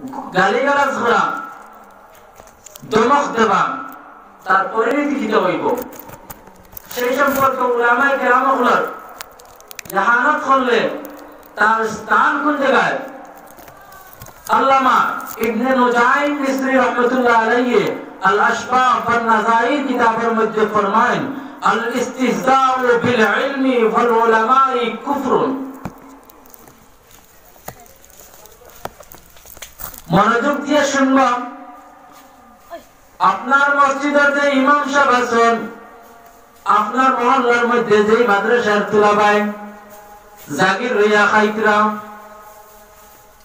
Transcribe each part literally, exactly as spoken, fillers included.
গালিগালাজ করা, ধমক দেওয়া, তার পরিণতি কিতা অইবো, সেই সম্পর্কে উলামায়ে কেরাম অকলর জাহানত করলে তার স্থান কোন জাগায়? আল্লামা ইবনে নুজাইম মিসরি রহমতুল্লাহ আলাইহি আল আশবাব ওয়ান নাজাইর কিতাবর মধ্যে ফরমাইন, "আল ইস্তিহজাউ বিল ইলমি ওয়াল উলামাই কুফরুন।" মনোযোগ দিয়া শুনবা, আপনার মসজিদর যে ইমাম সাব আছইন, আপনার মহল্লার মধ্যে যেই মাদ্রাসার তুলাবায়, জাগির রইয়া খাইতরা,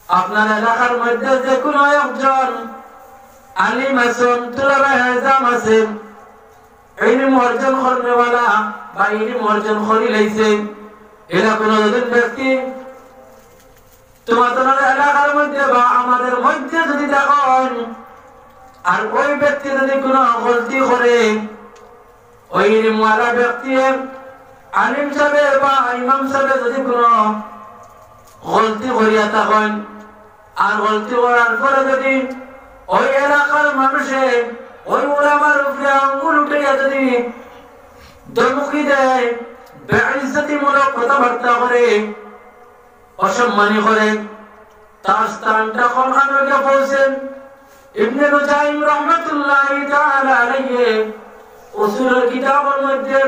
আপনার এলাকার মধ্যে যে কোনো একজন আলিম আছইন, তুলাবায় এজাম আছইন, ইলম অর্জন করনেওয়ালা বা ইলম অর্জন করি লাইছে, এলা কোনো যদি ব্যক্তি তোমার তোমার এলাকার মধ্যে বা আমাদের মধ্যে যদি দেখইন, আর ওই ব্যক্তি যদি কোনো গলতি করে, ওই ইলমওয়ালা ব্যক্তি আলিম সাবে বা ইমাম সাবে যদি কোনো গলতি করিয়া থাকইন, আর গলতি করার পরে যদি ওই এলাকার মানুষে ওই উলামার উপরে আঙ্গুল উঠাইয়া যদি ধমকি দেয়, বেইজ্জতিমূলক কথাবার্তা করে, অসম্মানী করে, তার স্থানটা কোনখানে গিয়া পৌঁছেন? ইবনে নুজাইম রহমতুল্লাহি তাআলা আলাইহি উসুলুল কিতাবর মধ্যে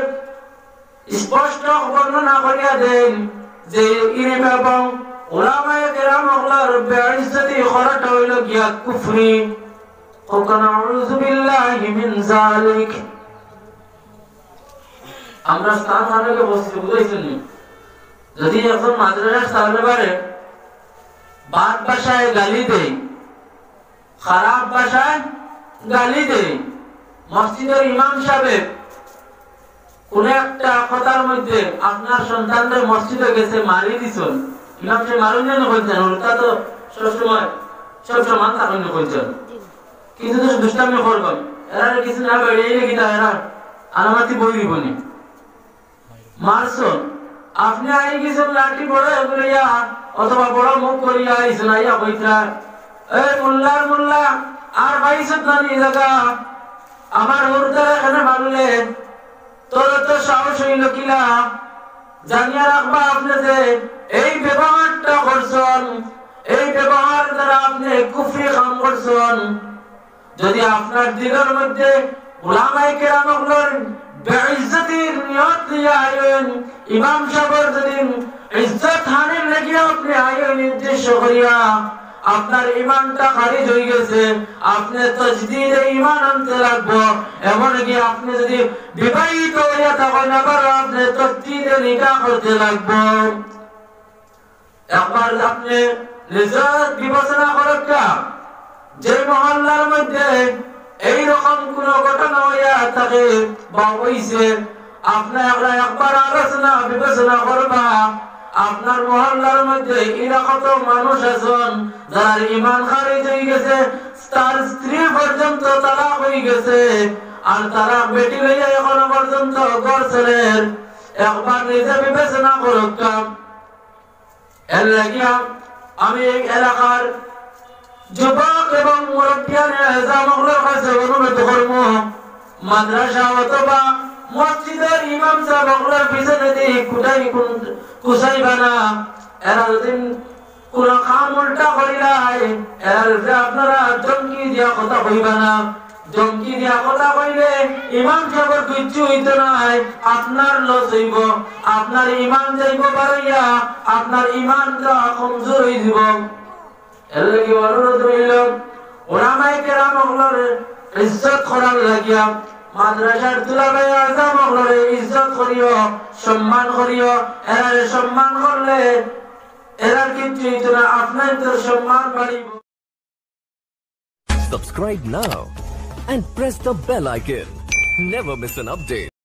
স্পষ্ট বর্ণনা করিয়া দেন যে ইলম এবং উলামায়ে কেরাম অকলর বেইজ্জতি করাটা অইলো গিয়া কুফরি। কউক্কা, "নাউযু বিল্লাহি মিন যালিক।" আমরা স্থান হারালে বসতে বুঝাইছেন নি? যদি একজন মাদ্রাসার তালেবারে বাদ ভাষায় গালি দেয়, খারাপ ভাষায় গালি দেয়, মসজিদর ইমাম সাবে কোনো একটা কথার মধ্যে আপনার সন্তানরে মসজিদে গেছে মারি দিছইন, ইমাম সাবে মারুন যেন কইছেন, ওটা তো সবসময়, সব সমান থাকুন কইছেন, কিন্তু তো দুষ্টামি করবেন, এরা কিছু না বেরিয়ে কিতা এরা আনামাতি বই দিবনি। মারছইন, আপনে আই গেছইন লাঠি বড় এগুলিয়া অথবা বড় মুখ করিয়া আইছইন, আইয়া কইতরা, "এই মোল্লার মোল্লা, আর পাইছত না নি জাগা? আমার হুরুতারে কেনে মারলে? তোর তো সাহস অইলো কিলা?" জানিয়া রাখবা আপনে যে এই ব্যবহারটা করছইন, এই ব্যবহার দ্বারা আপনে কুফরি কাম করছইন। যদি আপনার দিলর মধ্যে উলামায়ে কেরাম অকলর বেইজ্জতির নিয়ত লইয়া আইন, ইমাম সাবর যদি ইজ্জত হানির লাগি আপনে আইন উদ্দেশ্য করিয়া, আপনার ইমানটা খারিজ অই গেছে, আপনে তজদিদে ইমান আনতে লাগবো। এমনকি আপনে যদি বিবাহিত অইয়া থাকইন, আবার আপনে তজদিদে নিকাহ করতে লাগবো। একবার আপনে নিজে বিবেচনা করউক্কা, যে মহল্লার মধ্যে এই রকম কোনো ঘটনা অইয়া থাকে বা অইছে, আপনে একলা একবার আলোচনা বিবেচনা করবা, আপনার মহল্লার মধ্যে এরা কত মানুষ আছইন, যারার ইমান খারিজ অই গেছে, তার স্ত্রী পর্যন্ত তালাক অই গেছে, আর তালাক বেটি লইয়া এখনো পর্যন্ত ঘর চলের। একবার নিজে বিবেচনা করউক্কা। এর লাগিয়া আমি এই এলাকার যুবক এবং মুরব্বিয়ানে এজাম অকলর কাছে অনুরোধ করমু, মাদ্রাসা অথবা মসজিদর ইমাম সাব অকলর পিছনেদি কুটাই কুন-, কুচাইবা না। এরা যদি কোনো কাম উল্টা করিলায়, এরার উপরে আপনারা ধমকি দিয়া কথা কইবা না। ধমকি দিয়া কথা কইলে ইমাম সাবর কিচ্ছু অইতো নায়, আপনার লস অইবো, আপনার ইমান যাইবো বাড়াইয়া, আপনার ইমানটা কমজোর অই যিবো। এর লাগি অনুরোধ রইল, উলামায়ে কেরাম অকলর ইজ্জত করার লাগিয়া, মাদ্রাসার তুলাবায়ে আজাম অকলরে ইজ্জত করিও, সম্মান করিও। এরারে সম্মান করলে এরার কিচ্ছু অইতো না, আপনার তো সম্মান বাড়িবো। Subscribe now and press the bell icon. Never miss an update.